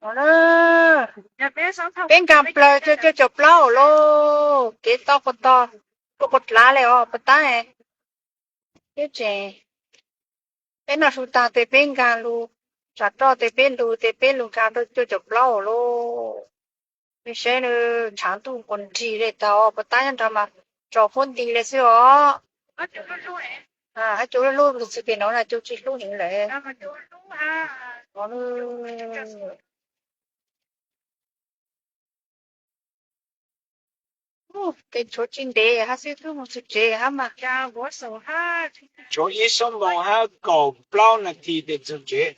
Peb nkag plaws cuaj caum plaub lauj, kev tau ko tog, kuj ko dlav li os puas tab. Peb tseem, peb noj su tag tes peb nkag lug, tsam roj tes peb lug, tes peb lug nkag rau cuaj caum plaub lauj. Peb saib ntshav ntuj nqus nrig li tag os puas tab, nyob nrad mas tsaus huab nti li xwb os. Hab cua lub lub lug txwv pem no na, cua tsis hlub heev lawm. Tes tshuav tsis ntev hab xwb, twb moog txug tsev hab mas. Tshuav ib xuab moos hab kaum plaub nas this tes txug tsev.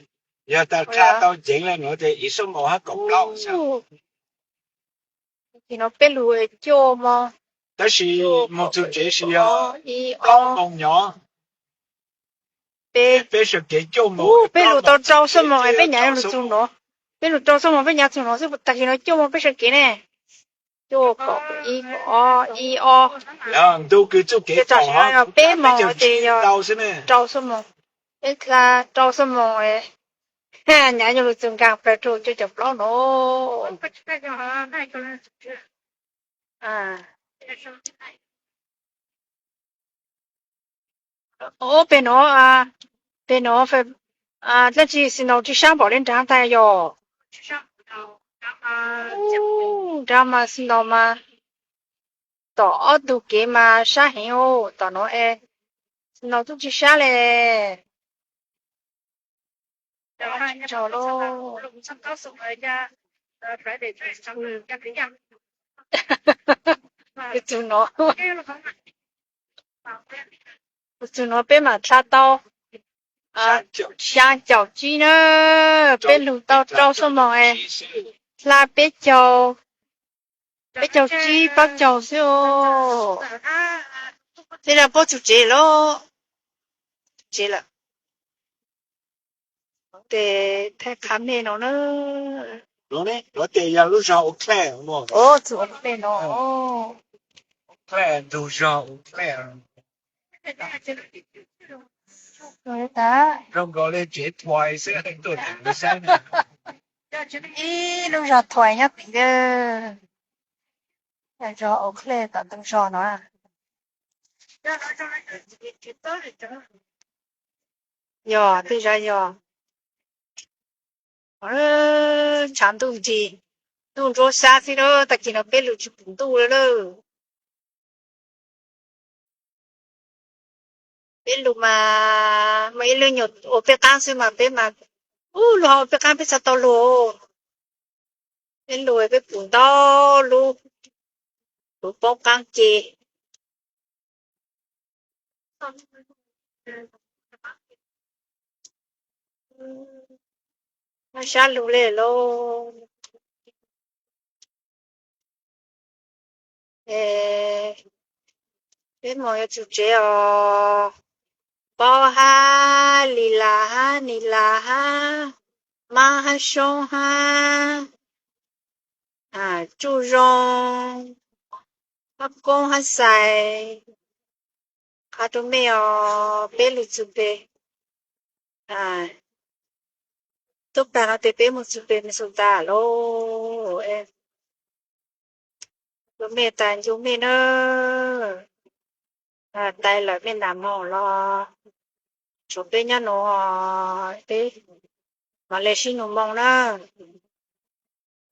Yog tas dlha tau ceev le nuav tes ib xuab moos hab kaum plaub xwb. Tes no peb lug cuaj moos, tab sis moog txug tsev tsis yog ib ob moos nyob. Peb, peb sawv kev cuaj moos, peb lug tau rau xuab moos es peb nyam yuav lug txug no. Peb lug rau xuab moos peb nyam txug no xwb, tag kis no cuaj moos peb sawv kev ne. Cuaj kaum ib, ob ib ob. Ntug kws txuj kev tau peb moos tes yog rau xuab moos. Peb dlha rau xuab moos, nyam yuav lug txug nkag plaws rau cuaj caum plaub no. Ob peg no, peg no dlaab tsi snow tsi sab npaum le nrad tas yog? Nrad mas snow mas tom ob ntug kev mas sab heev, tom no es snow tub tsi sab le. Txug no, txug no peb mam dlha tau xya caum tsib na, peb lug tau rau xuab moos es dlha peb caug, peb caug tsib plaub caug xwb os. Tej zag puab txug tsev lawm, tsev lawm. Tes thaij qha mej no na. Luag tes yog lub zog Eau Claire no. Txug Eau Claire no. Eau Claire, ntug zog Eau Claire. Zoo nkaus li tsev thuais xwb, tuaj tseem saib. Ib lub zog thuais nyob tid, zog Eau Claire tom ntug zog no. Yog tej zag yog ntshav ntuj nrig, ntuj ntsuab xab xwb na, tag kis no peb lug tsis pum ntuj lawm. Peb lug mas muaj ib lub nyuam ua peb qaab xwb mas peb mas, ub, lug ho ua peb qaab peb txhaj tau lug. Peb lug peb pum ntau lub, lub poob qaab ke. Muaj sab lug le lauj. Peb moog yuav txug tsev os. Paub hab, Lis Las hab, Nis Las hab, Mab hab, Soob hab, Tsuj Zoo, Mab Koob hab Xais, qha rua mej os, peb lug txug peg, tub pag no tes peb moog txug peg Minnesota lauj. Ncu mej tas ncu mej na, tais lawm mej nam moog los, tshuav peb nyob nuav, peb mam le sib nug moo na,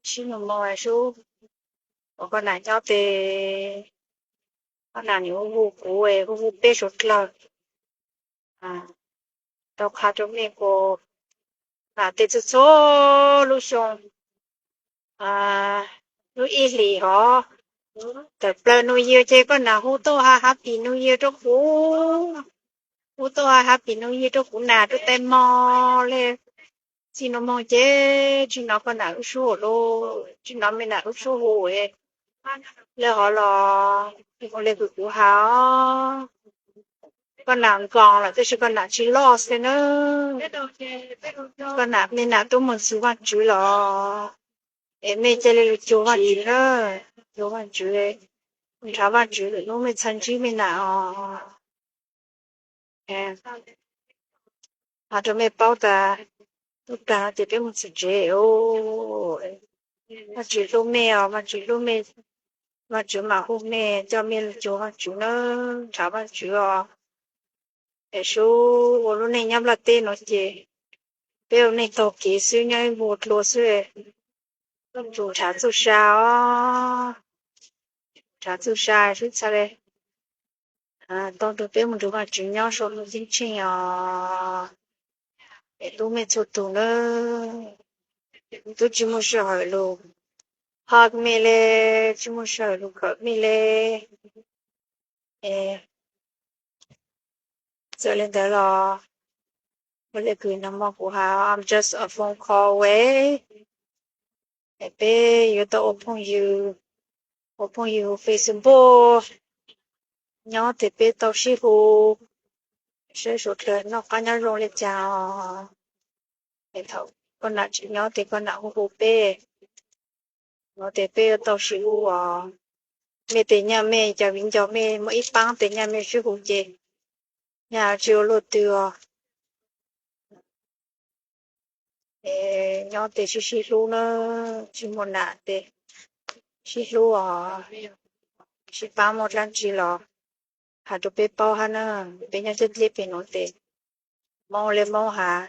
sib nug moo sub, ua koj nam nyob tes, koj nam nws hu hu kuv, hu hu peb suav dlawg, tau qha rua mej kuas nam tes txhua txhua lub xyoo, lub ib hlis hov, tawm plaws New Year ces koj nam hu tuaj has Happy New Year rua kuv, hu tuaj has Happy New Year rua kuv nam rua tais mog le. Txij nuav moog ces tsi nov koj nam lub suab hu lawm, tsi nov mej nam lub suab hu le hov los, hu le kws kuv has os. Koj nam nkoos lawm tab sis koj nam tsi loj xwb na. Koj nam, mej nam tub moog txug Vaajtswv los, es mej ca le lug cuag Vaajtswv na, cuag Vaajtswv, nrhav Vaajtswv lwm nub mej txhad ntsib mej nam os. Has rua mej paub tas Tub plag no ces peb mus txog tsev. Vaajtswv hlub mej os, Vaajtswv hlub mej, Vaajtswv mam hu mej, coj mej lug cuag Vaajtswv nawb, nrhav Vaajtswv os. Es sub ua lub neej nyob nplaj teb no ces peb ua neej taug kev xwb, nyob ib npug dlua xwb. Tsum nrhav txuj sa os, nrhav txuj sa sub txhaj le tau nrug peb mus nrug Vaajtswv nyob sau lub ceeb tsheej os. Es tub mej txhua tug nawb, tub tsi muaj sij hawm lug hug mej le, tsi muaj sij hawm lug khawm mej le. Txawm le ntawd los, ua le kws nag hmo kuv has, I'm just a phone call away. Es peb yuav tau ua phooj ywg, ua phooj ywg Facebook, nyob tes peb tau sib hu, saib suav dlawg noj qab nyob zoo le caag os. Es thaum koj nam tsis nyob tes koj nam hu hu peb, no tes peb yuav tau sib hu os. Mej tes nyaj mej, cov viv ncaus mej muaj ib paab tes nyaj mej sib hu ces nyaj tsi ua luaj twg os. Es nyob tes sib sib hlub nawb, tsi muaj nam tes sib hlub os, sib paab muaj dlaab tsi los has rua peb paub hab na. Peb nyob caj dleb peg nuav tes Moob le Moob has,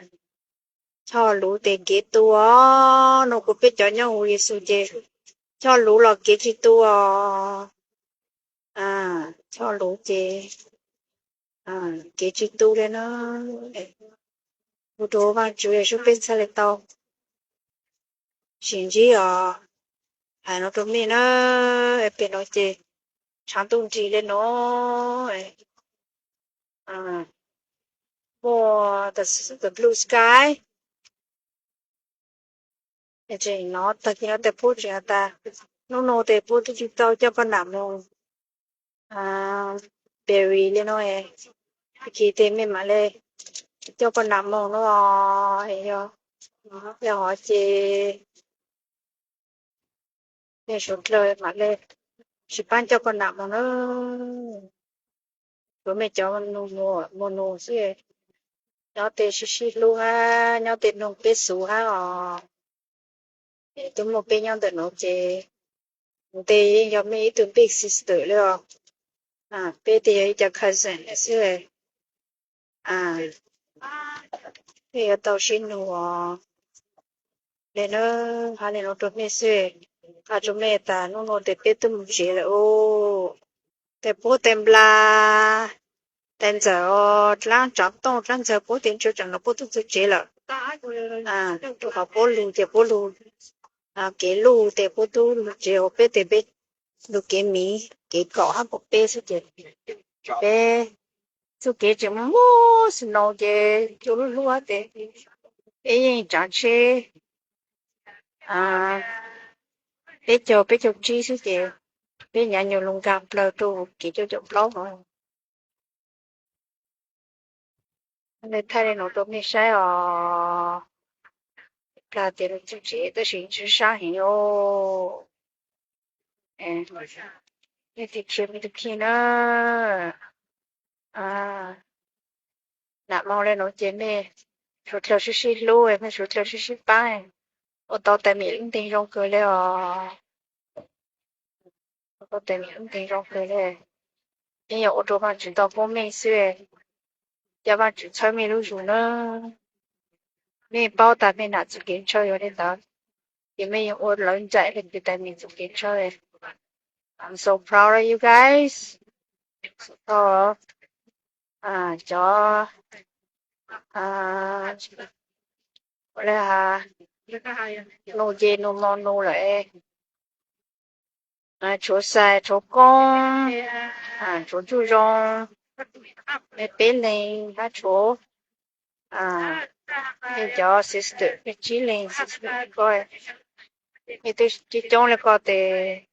choj luv tes kev tu os. Nuav kuv peb cov nyob huv Yexus ces choj luv los kev tsi tu os. Choj luv ces kev tsi tu le na. Ua rua Vaajtswv sub peb txhaj le tau sim ntsib os. Has nuav rua mej na, peg nuav ces tshaav ntuj nrig le nuav, muaj the blue sky. Tseem nov tag kis no tes puab tseem has tas nub nua tes puab twb tsi tau coj koj nam moog Berry le nuav, tag kis tes mej mam le coj koj nam moog nuav, yog hov ces mej suav dlawg mam le sib paab coj koj nam moog na. Yuav mej cov muaj nug xwb, nyob tes sib sib hlub hab nyob tes nug peb xuv hab os. Twb muaj peb nyob ntawm nuav ces tes yeej yog mej ib tug big sister le os. Peb tes yog ib co cousin xwb. Peb yuav tau sib nug os. Le na, has le nuav rua mej xwb, has rua mej tas nub nua tes peb twb moog tsev lawm os. Tes puab tes nplas, tes ntxawm os, dlaab tsaav tooj dlaab ntxawg puab tes ntsia tsaam nuav puab twb txug tsev lawm. Rua qhov puab lug ces puab lug kev luj tes puab tub lug tsev, ua peb tes peb lug kev miv kev kaum hab kaum peb xwb ces peb txuj kev tseem muaj muaj snow ces cua lub hlub hab tes peb yeej tsaav tsheb peb caug peb caug tsib xwb ces peb nyav nyuag lug nkaag plawg rua kev caum caum plaub no. Le thaij le nuav rua mej saib os. Plag tes lug txug tsev tab sis tsi sab heev os. Mej tig khiav mej tig khiav na. Nam moog le nuav ces mej suav dlawg sib sib hlub, mej suav dlawg sib sib paab, ua tau tais mim lub ntees zoo kawg le os. Ua tau tais mim lub ntees zoo kawg le. Yeej yog ua rua Vaajtswv tau pub mej xwb, ca Vaajtswv txhawb mej lub zug na. Mej paub tas mej nam txuj kev ntshaw yog le ntawd, ces mej yuav ua lawv ncaim le kws tais mim txuj kev ntshaw. I'm so proud of you guys. Cov ua le has, nug ces nug mos nug lawm, tshuav Xais, tshuav Koob, tshuav Ntsuj Zoo, mej peb leeg hab tshuav mej cov sister, mej tsib leeg sister ko, mej twb coob coob le ko tes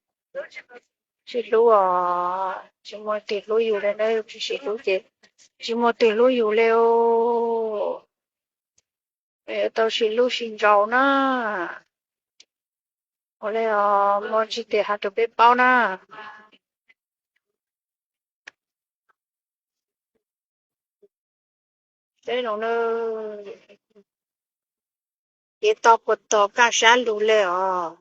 sib hlub os, tsis muaj twg hlub yus le na, tsis sib hlub ces tsis muaj twg hlub yus le os. Tau sib hlub sib ntshaw na. Ua le os, muaj tsi tes has rua peb paub na. Peb no na, Kev tau puas tog kaj sab lug le os.